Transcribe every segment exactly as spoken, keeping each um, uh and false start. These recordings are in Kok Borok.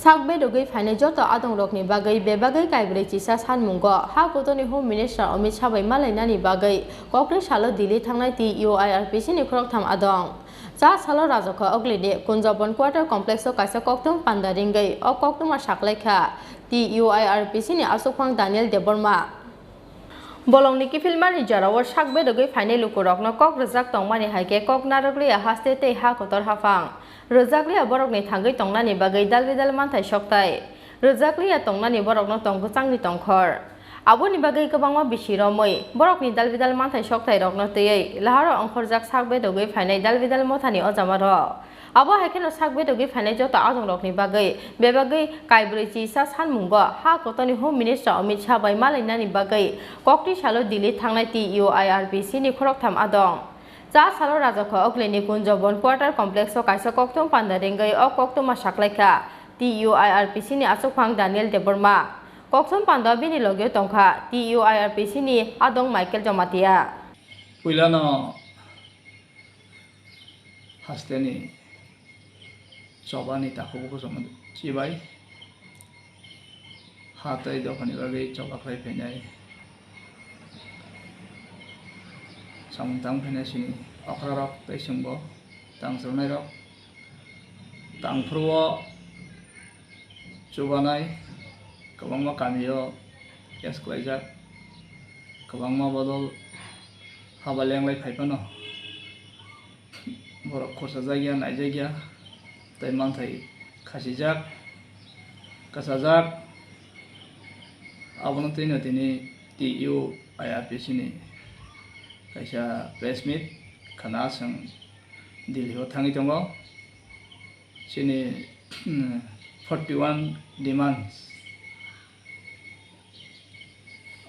Sak bedogwi phainai joto adongrokni bagwi bebagwi kaibrwi chisa sanmungo ha kotorni Home Minister Amit Shah bai malainani bagwi kokri salo Delhi thangnai T U I R P C ni khoroktham adong. Cha salo Rajakha Oglini Kunjabon Quarter Complex o kaisa koktwma panda ringwi o koktwma saklaikha T U I R P C ni achukphang Daniel Debbarma. Bolongni kiphilmani jorao sak bedogwi phainai lukurokno kok rwjak tongmani hai khe kok narwkliya haste tei ha kotor haphang. Rwjakliya borokni thangwi tongnani bagwi dalbidal manthai sokthai. Rwjakliya tongnani borokno tong kwchangni tongkhor. Aboni bagwi kwbangma bisi romwi borokni dalbidal manthai sokthai rokno twiwi laharo ongkhorjak sak bedogwi phainai dalbidal mothani ojama rok. Abo hai kheno sak bedogwi phainai joto adongrokni bagwi bebagwi kaibrwi chisa sanmungo ha kotorni Home Minister Amit Shah bai malainani bagwi kokti salo Delhi thangnai T U I R P C ni khoroktham adong. Cha salo Rajakha Oglini Kunjabon Quarter Complex o kaisa koktwma panda ringwi o koktwma saklaikha T U I R P C ni achukphang Daniel Debbarma. Koktwma panda bini logio tongkha T U I R P C ni adong Michael Jamatia. Puilano hasteni chobani takhuk bukhuk chobani chibai ha tei dophani bagwi choba khlai phainai, samung tang phainai sini okrarok tei chwngbo tang chwrwngnairok tang phuru o chubanai kwbangma kamio case khlaijak, kwbangma bodol haba lenglai phai phano borok khorsa jakya, naijak ya, tei manthai khasijak, kasajak. Abono twino tini T U I R P C ni kaisa press meet khna chwng Delhi o thangwi tongo. Chini, mm, forty one demands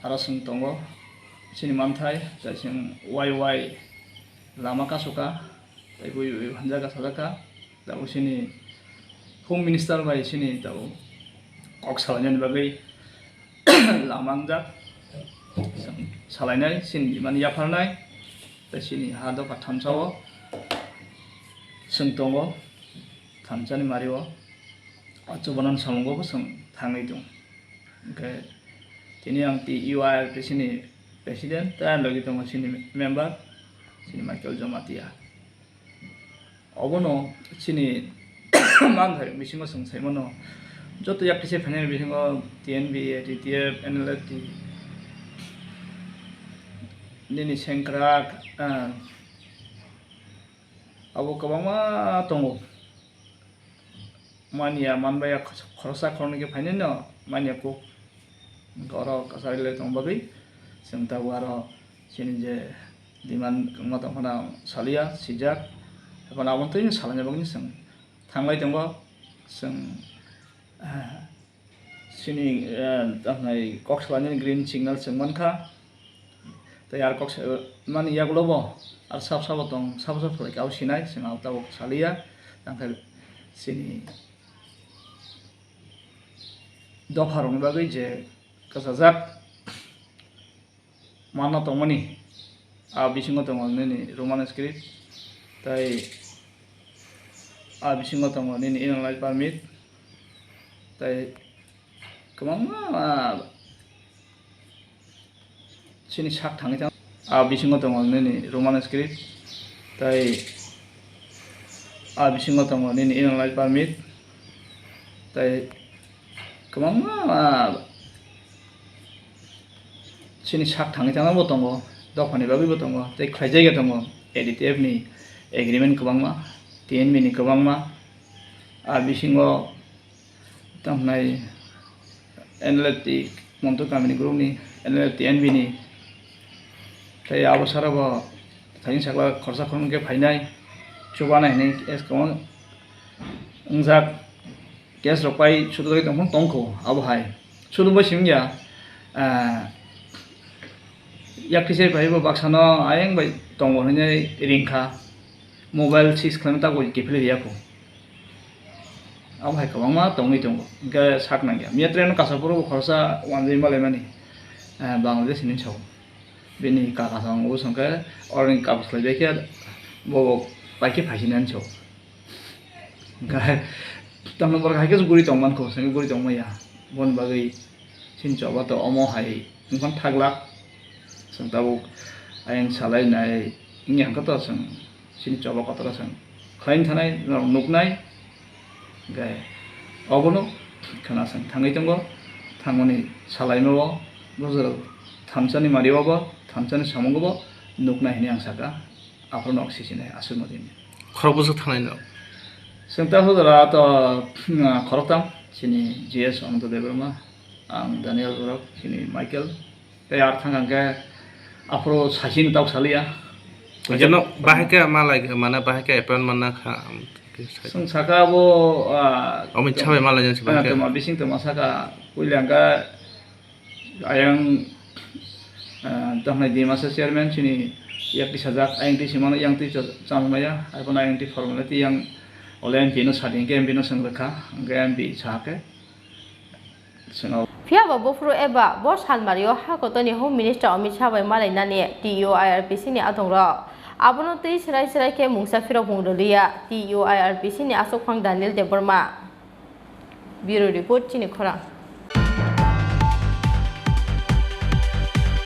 aro chwng tongo. Chini manthai, tai chwng Y Y lama kasukha, tai bui bui hamjakha sajakha. Tabuk chini Home Minister bai chini tabuk kok salainani bagwi lama wngjak. Chwng salainai, chini mani yapharnai, tai chini ha dopha thamsao chwng tongo. Thamsani mario o chubanan samungo bo chwng thangwi tong. Hwnkhe tini ang T U I R P C ni president, tei ang logi tongo chini member, chini Michael Jamatia. Obono chini manthai bisingo chwng saimano, joto yaktwisa phainai bisingo T N B, A D T F, N L F T, nini sengkrak, ah, abo kwbangma tongo. Manya manbaiya khoroksa khoroknwi khe phainai no manya kuk. Hwnkhe oro kwchari lai tong bagwi chwng tabuk aro chini je demand kwbangma tong phano saliya, sijak. Haphano aboni twi salaina bagwi chwng thanglai tongo. Chwng, ah, Chini, eh, tamhinai kok salainani green signal chwng mankha. Tei ar kok sa-, mani yagulo bo ar sab sabo tong, sabo sabo khlai khe abo sinai, chwng abo tabuk saliya. Tangkhe chini dopha rokni bagwi je kwchajak manna tongmani, a bisingo tongo nini Roman script, tei a bisingo tongo nini inner line permit, tei kwbangma, ah, chini sak thangwi thango. A bisingo tongo nini Roman script, tei a bisingo tongo nini inner line permit, tei kwbangma, ah, chini sak thangwi thangma bo tongo, dophani bagwi bo tongo, tei khlaijak ya tongo, A D T F ni agreement kwbangma, T N B ni kwbangma, a bisingo tamhinai N L F T Montu Kamini group ni, N L F T N B ni, tei abo sara bo thani sakla khorsa khoroknwi khe phainai, chubanai hinwi case kwbang wngjak. Case rok pai sudu bai tongphano tongkho abo hai. Sudu bai simi ya, ah, yaktwisa bai bo baksano ayang bai tongo hinwi ringkha. Mobile seize khlaimani tabuk kiphilwi riyakho. Abo hai kwbangma tongwi tongo. Hwnkhe sak nangya. Miya train kasaphuru bo khoroksa wanjwi malaimani, ah, Bangladesh hinwi sao. Bini kaka song bo songkhe oroni kabu khlaibai khe bo paikhe phaisinani sao. Hwnkhe Tamo borok hai khe guri tong mankho, sengwi guri tong maya. Boni bagwi chini choba to omo hai wngkha thaglak. Chwng tabuk ayang salai nai wngya hwnkhe to chwng chini choba kotor o chwng khlaina thanai, norok nuknai. Hwnkhe obono khwna chwng thangwi tongo, thangmani salaima o, bujorok thamsani mari o bo, thamsani samung o bo nuknai hinwi ang sakha. Aphuru nok sisinai aswk no dini. Khorok bwswk thangnai no? Chwng ta hojora to, ah, khoroktham, chini G S Ananta Debbarma, ang Daniel Borok, chini Michael. Tei ar thang hwnkhe aphuru saichini tok saliya. Hwnkhe no bahai khe malai, mane bahai khe appointment na kha. Chwng saka abo, ah, Omit Shah bai malai jani se ah, bahai khe. Toma bising toma saka puila hwnkhe ayang, ah, toknai Dimasa chairman chini yak tisajak, ayang twi simano yang twi cha-, chamung maya, hai phano ayang twi formality yang ole M P no sadi hwnkhe M P no swng rwkha, hwnkhe M P sahakhe chwng. Phiya ba buphuru eba bo salmario ha kotorni Home Minister Amit Shah bai malainani T U I R P C ni adongrok abono twi swrai swrai khe mungsa phirokmung rwliya T U I R P C ni achukphang Daniel Debbarma. Bureau Report, chini khorang.